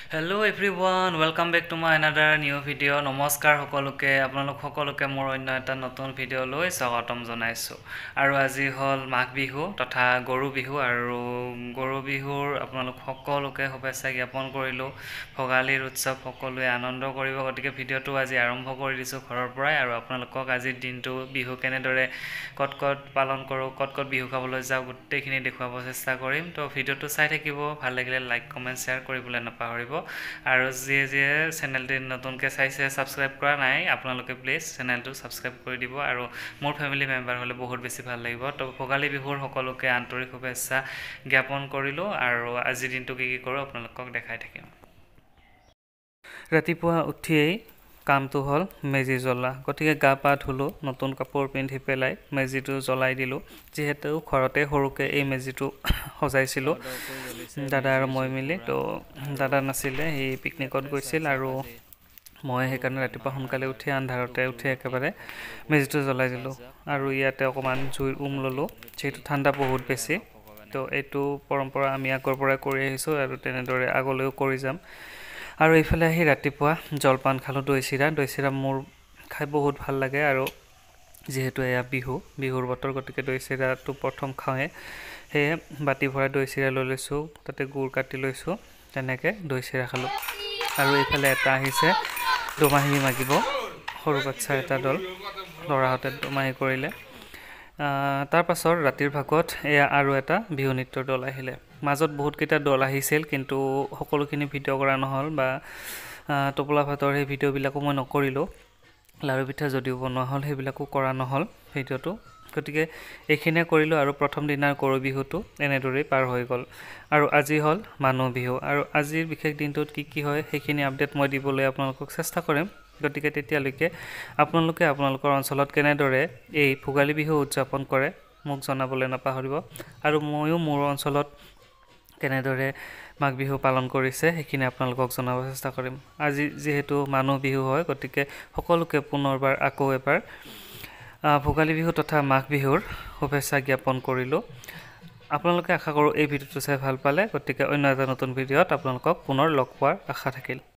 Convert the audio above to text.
Hello everyone, welcome back to my another new video. নমস্কাৰ সকলোকে, আপোনালোক সকলোকে মোৰ অন্য এটা নতুন ভিডিঅ'লৈ স্বাগতম জনাইছোঁ। আৰু আজি হ'ল মাঘ বিহু তথা গৰু বিহু, আৰু গৰু বিহুৰ আপোনালোক সকলোকে শুভেচ্ছা জ্ঞাপন কৰিলোঁ। ভোগালীৰ উৎসৱ সকলোৱে আনন্দ কৰিব, গতিকে ভিডিঅ'টো আজি আৰম্ভ কৰি দিছোঁ ঘৰৰ পৰাই। আৰু আপোনালোকক আজিৰ দিনটো বিহু কেনেদৰে ক'ত ক'ত পালন কৰোঁ, ক'ত ক'ত বিহু খাবলৈ যাওঁ, গোটেইখিনি দেখুৱাব চেষ্টা কৰিম। তো ভিডিঅ'টো চাই থাকিব, ভাল লাগিলে লাইক, কমেণ্ট, শ্বেয়াৰ কৰিবলৈ নাপাহৰিব। আৰু যিয়ে যিয়ে চেনেলটি নতুনকৈ চাইছে, ছাবস্ক্ৰাইব কৰা নাই, আপোনালোকে প্লিজ চেনেলটো ছাবস্ক্ৰাইব কৰি দিব আৰু মোৰ ফেমিলি মেম্বাৰ হ'লে বহুত বেছি ভাল লাগিব। তো ভোগালী বিহুৰ সকলোকে আন্তৰিক শুভেচ্ছা জ্ঞাপন কৰিলোঁ আৰু আজিৰ দিনটো কি কি কৰোঁ আপোনালোকক দেখাই থাকিম। ৰাতিপুৱা উঠিয়েই কামটো হ'ল মেজি জ্বলা, গতিকে গা পা ধুলোঁ, নতুন কাপোৰ পিন্ধি পেলাই মেজিটো জ্বলাই দিলোঁ। যিহেতু ঘৰতে সৰুকৈ এই মেজিটো সজাইছিলোঁ দাদা আৰু মই মিলি, তো দাদা নাছিলে, সি পিকনিকত গৈছিল আৰু মই সেইকাৰণে ৰাতিপুৱা সোনকালে উঠি আন্ধাৰতে উঠি একেবাৰে মেজিটো জ্বলাই দিলোঁ। আৰু ইয়াতে অকণমান জুইৰ উম ল'লোঁ, যিহেতু ঠাণ্ডা বহুত বেছি। তো এইটো পৰম্পৰা আমি আগৰ পৰাই কৰি আহিছোঁ আৰু তেনেদৰে আগলৈও কৰি যাম। আৰু এইফালে আহি ৰাতিপুৱা জলপান খালোঁ, দৈ চিৰা। দৈ চিৰা মোৰ খাই বহুত ভাল লাগে আৰু যিহেতু এয়া বিহু, বিহুৰ বতৰ, গতিকে দৈ চিৰাটো প্ৰথম খাওঁৱে। সেয়ে বাতি ভৰাই দৈ চিৰা লৈ লৈছোঁ, তাতে গুৰ কাটি লৈছোঁ, তেনেকৈ দৈ চিৰা খালোঁ। আৰু এইফালে এটা আহিছে দোমাহী মাগিব, সৰু বাচ্ছা এটা দল, ল'ৰাহঁতে দোমাহী কৰিলে। তাৰপাছত ৰাতিৰ ভাগত এয়া আৰু এটা বিহু নৃত্যৰ দল আহিলে। মাজত বহুতকেইটা দল আহিছিল, কিন্তু সকলোখিনি ভিডিঅ' কৰা নহ'ল বা টোপোলা ভাতৰ সেই ভিডিঅ'বিলাকো মই নকৰিলোঁ। লাড়ু পিঠা যদিও বনোৱা হ'ল, সেইবিলাকো কৰা নহ'ল ভিডিঅ'টো। গতিকে এইখিনিয়ে কৰিলোঁ আৰু প্ৰথম দিনাৰ গৰু বিহুটো এনেদৰেই পাৰ হৈ গ'ল। আৰু আজি হ'ল মানুহ বিহু, আৰু আজিৰ বিশেষ দিনটোত কি কি হয় সেইখিনি আপডেট মই দিবলৈ আপোনালোকক চেষ্টা কৰিম। গতিকে তেতিয়ালৈকে আপোনালোকে আপোনালোকৰ অঞ্চলত কেনেদৰে এই ভোগালী বিহু উদযাপন কৰে মোক জনাবলৈ নাপাহৰিব। আৰু ময়ো মোৰ অঞ্চলত কেনেদৰে মাঘ বিহু পালন কৰিছে সেইখিনি আপোনালোকক জনাব চেষ্টা কৰিম। আজি যিহেতু মানুহ বিহু হয়, গতিকে সকলোকে পুনৰবাৰ আকৌ এবাৰ ভোগালী বিহু তথা মাঘ বিহুৰ শুভেচ্ছা জ্ঞাপন কৰিলোঁ। আপোনালোকে আশা কৰোঁ এই ভিডিঅ'টো চাই ভাল পালে। গতিকে অন্য এটা নতুন ভিডিঅ'ত আপোনালোকক পুনৰ লগ পোৱাৰ আশা থাকিল।